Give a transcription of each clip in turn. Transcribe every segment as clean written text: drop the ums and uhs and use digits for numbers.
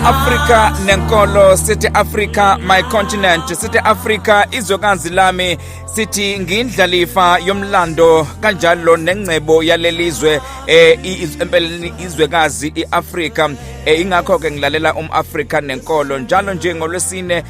Africa nenkolo, sithi Africa my continent, sithi Africa izwekazi lami, sithi ngindlalifa yomlando kanjalo nengcebo yalelizwe, empeleni izwekazi iAfrica. Ingakho ke ngilalela umAfrica nenkolo njalo nje ngolwesine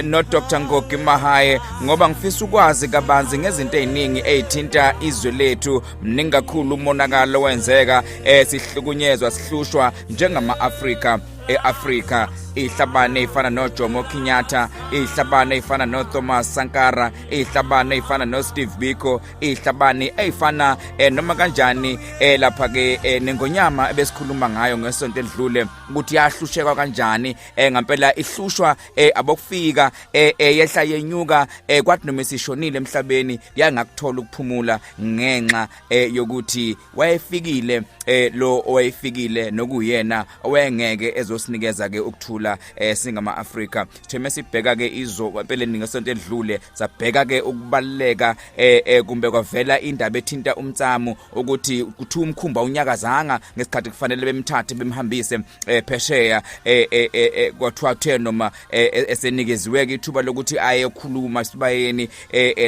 no Dr Ngogi Mahaye, ngoba ngifisa ukwazi kabanzi ngezinto eziningi ezithinta izwe lethu. Mningi kakhulu umonakalo wenzeka, sihlukunyezwa, sihlushwa njengama-Afrika e-Afrika. Ihlabane ifana noJomo Kenyatta, ihlabane ifana noThomas Sankara, ihlabane ifana noSteve Biko, ihlabane eyifana noma kanjani lapha ke nengonyama ebesikhuluma ngayo ngesonto edlule ukuthi yahlushekwa kanjani, ngampela ihlushwa abokufika, yehla yenyuka, kwathi noma isishonile emhlabeni yangakuthola ukuphumula ngenxa yokuthi wayefikile lo owayefikile nokuyena owayengeke ezosinikeza ke ukuthula singama Afrika. Sitheme sibheka ke izo empeleni ngesonto edlule sabheka ke ukubaluleka, kumbe kwavela indaba ethinta umtsamo ukuthi kuthiwa umkhumba unyakazanga ngesikhathi kufanele bemthathe bemhambise phesheya, kwathiwa the noma esenikeziwe ke ithuba lokuthi ayekhuluma sibayeni,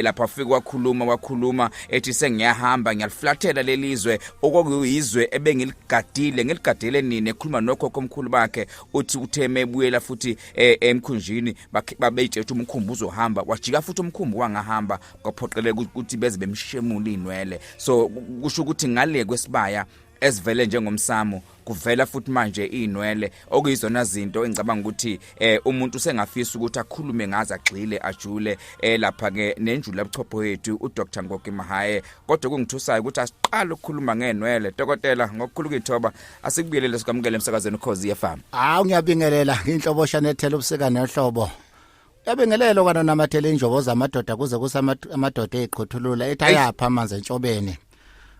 lapha afika wakhuluma, wakhuluma ethi sengiyahamba, ngiyaliflathela lelizwe okuyizwe ebengiligadile, ngiligadele nini, ekhuluma nokhokho omkhulu bakhe. Uthi utheme ebuyela futhi emkhunjini, babeyitshe ukuthi umkhumbi uzohamba, wajika futhi umkhumbi wangahamba, kwaphoqeleka ukuthi beze bemshemula inwele. So kusho ukuthi ngale kwesibaya esivele njengomsamo kuvela futhi manje inwele, okuyizona zinto engicabanga ukuthi umuntu usengafisa ukuthi akhulume ngazo, agxile, ajule lapha ke nenjula buchopho yethu uDr Ngoki Mahaye. Kodwa kungithusayo ukuthi asiqale ukukhuluma ngenwele. Dokotela, ngokukhulu kuyithoba, asikubuyelele, sikwamukele emsakazweni Ukhozi FM. Hawu, ngiyabingelela inhlobo shanethela ubusika nehlobo. Uyabingelela kwana namathela injobo zamadoda kuze kusamadoda eziqhothulula ethi ayapha amanzi entshobeni.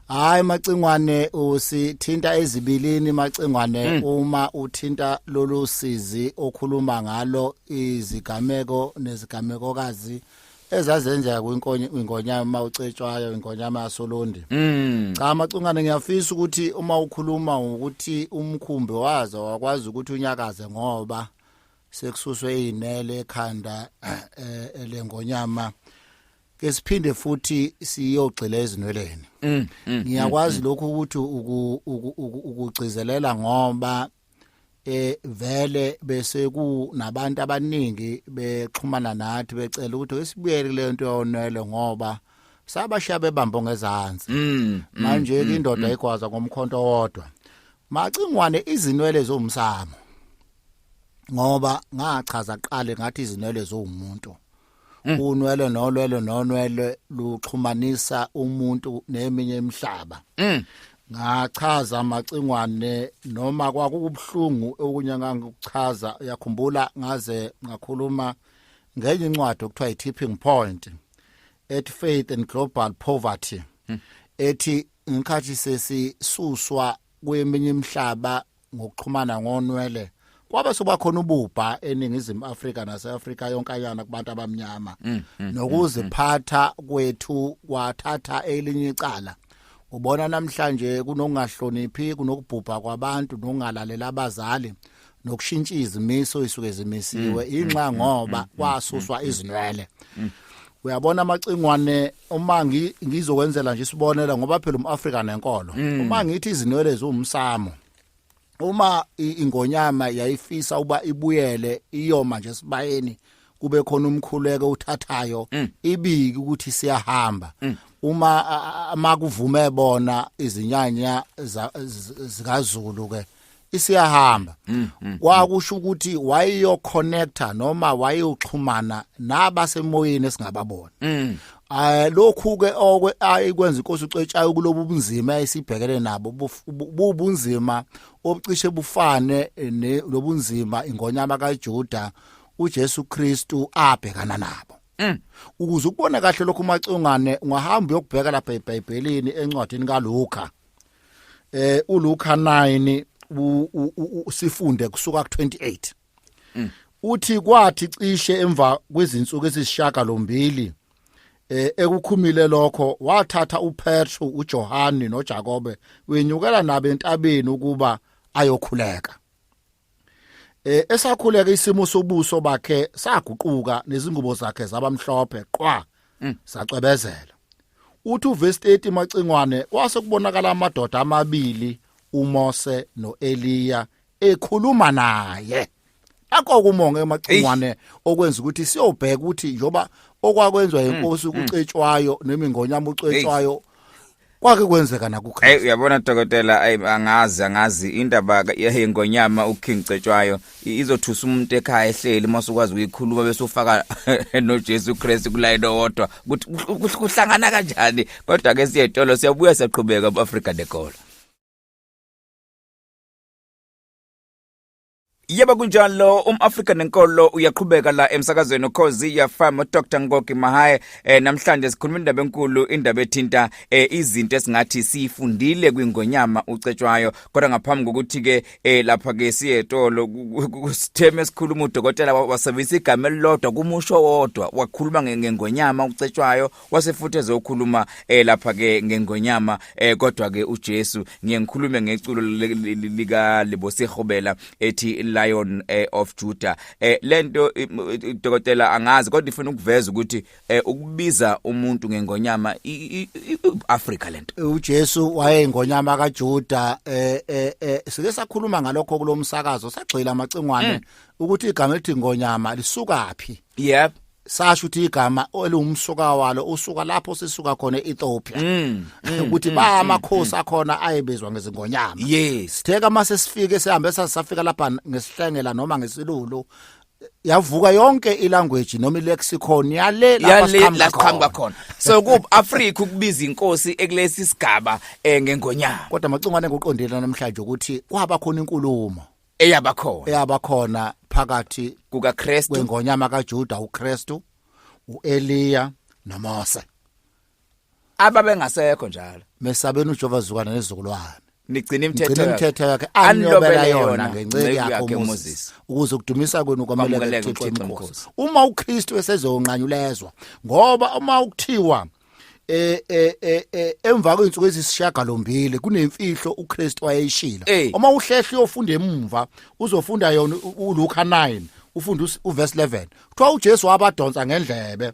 Hayi Macingwane, usithinta ezibilini Macingwane uma uthinta lolu sizi okhuluma ngalo, izigameko nezigamekokazi ezazenzeka kwinkonye ingonyama uCetshwayo, ingonyama yaSolundi. Cha Macingwane, ngiyafisa ukuthi uma ukhuluma ukuthi umkhumbi wazo wakwazi ukuthi unyakaze ngoba sekususwe izinwele ekhanda lengonyama, ke siphinde futhi siyogxila ezinweleni. Ngiyakwazi lokhu ukuthi ukugcizelela ngoba vele bese kunabantu abaningi bexhumana nathi becela ukuthi esibuyele kule nto yonwele ngoba sabashiya bebambo ngezansi. Manje ke indoda igwaza ngomkhonto wodwa Macingwane. Izinwele zomsamo, ngoba ngachaza qale ngathi izinwele zowumuntu, unwele nolwele nonwele luxhumanisa umuntu neminye imihlaba. Ngachaza Macingwane, noma kwakubuhlungu okunye ngangikuchaza. Uyakhumbula ngaze ngakhuluma ngenye incwadi okuthiwa i-Tipping Point at Faith and Global Poverty, ethi ngikhathi sesisuswa kweminye imihlaba ngokuxhumana ngonwele, kwabe soba khona ububha eningizimu Afrika naseAfrika yonkayana kubantu abamnyama, nokuziphatha kwethu kwathatha elinye icala. Ubona namhlanje kunokungahloniphi, kunokubhubha kwabantu, nokungalalela abazali, nokushintsha izimiso isuke zimisiwe inxa ngoba kwasuswa izinwele. Uyabona Amacingwane, uma ngizokwenzela nje isibonelo, ngoba phela umAfrika nenkolo, uma ngithi izinwele ziwumsamo, uma ingonyama yayifisa uba ibuyele iyoma nje sibayeni, kube khona umkhuleko uthathayo, ibiki ukuthi siyahamba, uma makuvume bona izinyanya zikaZulu ke isiyahamba, kwakusho ukuthi wayeyo connecta noma wayeyoxhumana nabasemoyeni esingababona. Lokhu ke okwe ayikwenza inkosi uCetshwayo kulobu bunzima esibhekene nabo, bubunzima obucishe bufane nobunzima ingonyama kaJuda uJesu Kristu abhekana nabo. Ukuze ukubona kahle lokhu Macingwane, ungahamba uyokubheka lapha eBhayibhelini encwadini kaLuka, uLuka 9, sifunde kusuka ku28. Uthi kwathi cishe emva kwezinsuku ezisishagalombili ekukhumile lokho, wathatha uPetru, uJohani noJakobe, wenyukela nabo entabeni ukuba ayokhuleka. Esakhuleka isimo sobuso bakhe saguquka nezingubo zakhe zabamhlophe qwa sacwebezela. Uthi uverse 30 macingwane kwase kubonakala amadoda amabili uMose noEliya ekhuluma naye. Akho kumonge emacingwane okwenza ukuthi siyobheka ukuthi njoba okwakwenziwa inkosi ukucetshwayo noma ingonyama ucetshwayo kwake kwenzeka nakuKristu. Hey uyabona dokotela, ayi angazi indaba yengonyama uKing Cetshwayo izothusa umuntu ekhaya ehleli mase ukwazi ukuyikhuluma bese ufaka noJesu Kristu kulayini owodwa ukuthi kuhlangana kanjani. Kodwa ke siyetolo, siyabuya siyaqhubeka ku-Afrika Nenkolo. Yebo kunjalo, umAfrika nenkolo uyaqhubeka la emsakazweni Ukhozi FM, Dr Ngoki Mahaye. Namhlanje sikhuluma indaba enkulu, indaba ethinta izinto esingathi sifundile kwingonyama ucetshwayo. Kodwa ngaphambi kokuthi ke lapha ke siyetolo kusitheme esikhuluma, udokotela wasebenzisa igama elilodwa kumusho wodwa, wakhuluma ngengonyama ucetshwayo, wase futhi ezokhuluma lapha ke ngengonyama kodwa ke uJesu. Ngiye ngikhulume ngeculo lika Lebosegobela ethi Lion of Judah. Lento dokotela angazi, kodwa ifuna ukuveza ukuthi ukubiza umuntu ngengonyama Africa lento. uJesu wayengonyama kaJuda. Sike sakhuluma ngalokho kulomsakazo, sagxila amacingwane ukuthi igama elithi ngonyama lisukaphi. Sasho ukuthi igama eliwumsuka walo usuka lapho sisuka khona eEthiopia, ukuthi ba amakhosi akhona ayebizwa ngezingonyama. Sitheka mase sifike sihambe sasafika lapha ngesihlengela noma ngesilulu, yavuka yonke ilanguage noma ilexicon yale lapha yale siqhamuka la siqhamuka khona. Khona so ku Africa ukubiza inkosi ekulesi sigaba ngengonyama. Kodwa macingwane kuqondile namhlanje ukuthi kwaba khona inkulumo eyaba khona eyaba khona phakathi kukaKristu kwengonyama kaJuda uKristu, uEliya noMose ababengasekho njalo. Mesabeni uJehova zukwana nezizukulwane, nigcina imithetho gcina imithetho yakhe anilobela anilobela yona yona ngenceku yakhe uMoses, ukuze ukudumisa kwenu kwamukeleke kwameleke kuThixo kuThixo inkosi. inkosi uma uKristu esezonqanyulezwa, ngoba uma ukuthiwa emva kwezinsuku ezisishiyagalombili kunemfihlo uKristu wayeyishilo. Uma uhlehla uyofunda emumva, uzofunda yona uLuka 9, ufunda uverse 11, kuthiwa uJesu wabadonsa ngendlebe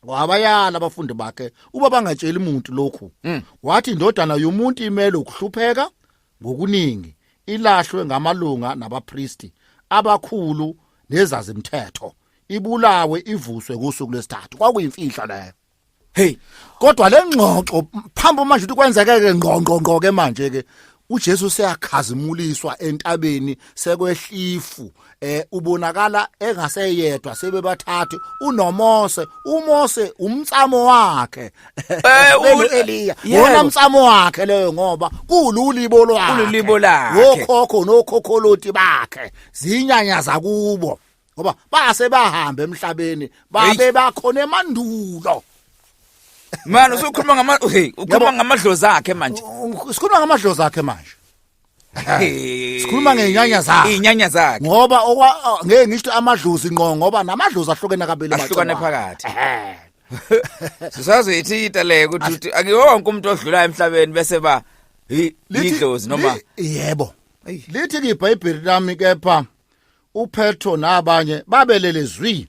wabayala abafundi bakhe uba bangatsheli umuntu lokhu. Wathi indodana yomuntu imele ukuhlupheka ngokuningi, ilahlwe ngamalunga nabapristi abakhulu nezazimthetho, ibulawe, ivuswe kusuku lwesithathu. Kwakuyimfihlo leyo. Hey. Kodwa le ngxoxo phambi manje ukuthi kwenzeke ke ngqo ngqo ngqo ke manje ke uJesu seyakhazimuliswa entabeni, sekwehlifu, ubonakala engaseyedwa, sebebathathu, unoMose, uMose umtsamo wakhe beno Eliya. Wona umtsamo wakhe leyo, ngoba kululibo lwakhe. Kululibo lakhe. Wokhokho nokhokholoti bakhe, zinyanya zakubo, ngoba base bahamba emhlabeni, babe bakhona emandulo. Man, usukhuluma ngama, hey, ukhuluma ngamadlozi akhe manje. Sikhuluma ngamadlozi akhe manje. Hey. Sikhuluma ngey'nyanya zakhe. Iy'nyanya zakhe. Ngoba ngeke ngisho amadlozi ngqo, ngoba namadlozi ahlukene kabili. Ahlukane macingwane. Phakathi sisazoyithinta le ukuthi akuwonke umuntu odlulayo emhlabeni bese ba idlozi noma Yebo. Eyi. Lithi ke iBhayibheli lami, kepha uPetro nabanye babelele zwi,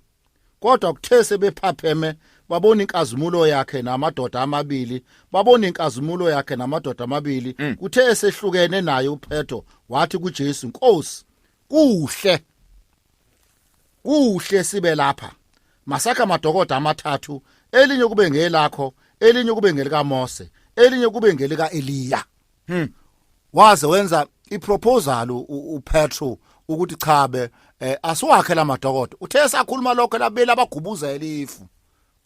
kodwa kuthe sebephapheme babona inkazimulo yakhe namadoda amabili, babona inkazimulo yakhe namadoda amabili. Kuthe esehlukene naye uPetro wathi kuJesu, "Nkosi, kuhle kuhle sibe lapha. Masakha amadokodo amathathu, elinye kube ngelakho, elinye kube ngelikaMose, elinye kube ngelika Eliya." Waze wenza iproposal uPetro ukuthi chabe, asiwakhe lamadokodo. Uthe sakhuluma lokho labeli abagubuzela ifu,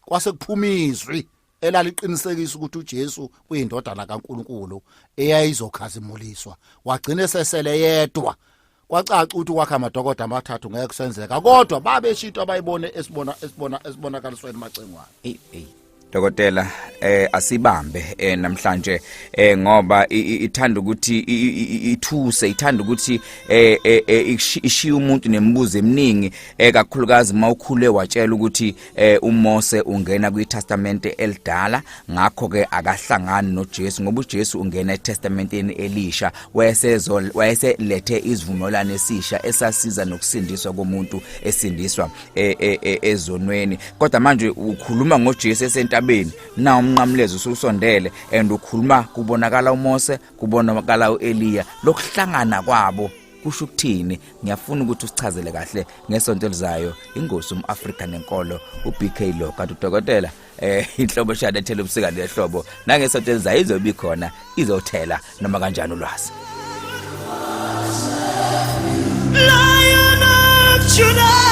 kwase kuphuma izwi elaliqinisekisa ukuthi uJesu uyindodana kaNkuluNkulu eyayizokhazimuliswa. Wagcina sesele yedwa, kwacaca ukuthi kwakha amadokodo amathathu ngeke kusenzeka, kodwa babesho into abayibone esibona esibona esibonakalisweni macengwane. Ey, ey. Dokotela. Asibambe namhlanje ngoba ithanda ukuthi ithuse, ithanda ukuthi ishiye umuntu nemibuzo eminingi, kakhulukazi mawukhule watshela ukuthi uMose ungena kwiTestamente elidala, ngakho ke akahlangani noJesu ngoba uJesu ungena eTestamenteni elisha, wayesezo wayeselethe isivumelwano esisha esasiza nokusindiswa komuntu esindiswa ezonweni. Kodwa manje ukhuluma ngoJesu esentabeni na umnqamlezo ususondele, and ukhuluma kubonakala uMose, kubonakala uEliya, lokuhlangana kwabo kusho ukuthini? Ngiyafuna ukuthi usichazele kahle ngesonto elizayo. Ingosi umAfrika nenkolo, uBK lo, kanti udokotela inhlobo shana ethela ubusika lehlobo, nangesonto elizayo izobe ikhona, izothela noma kanjani ulwazi. Lion of Judah.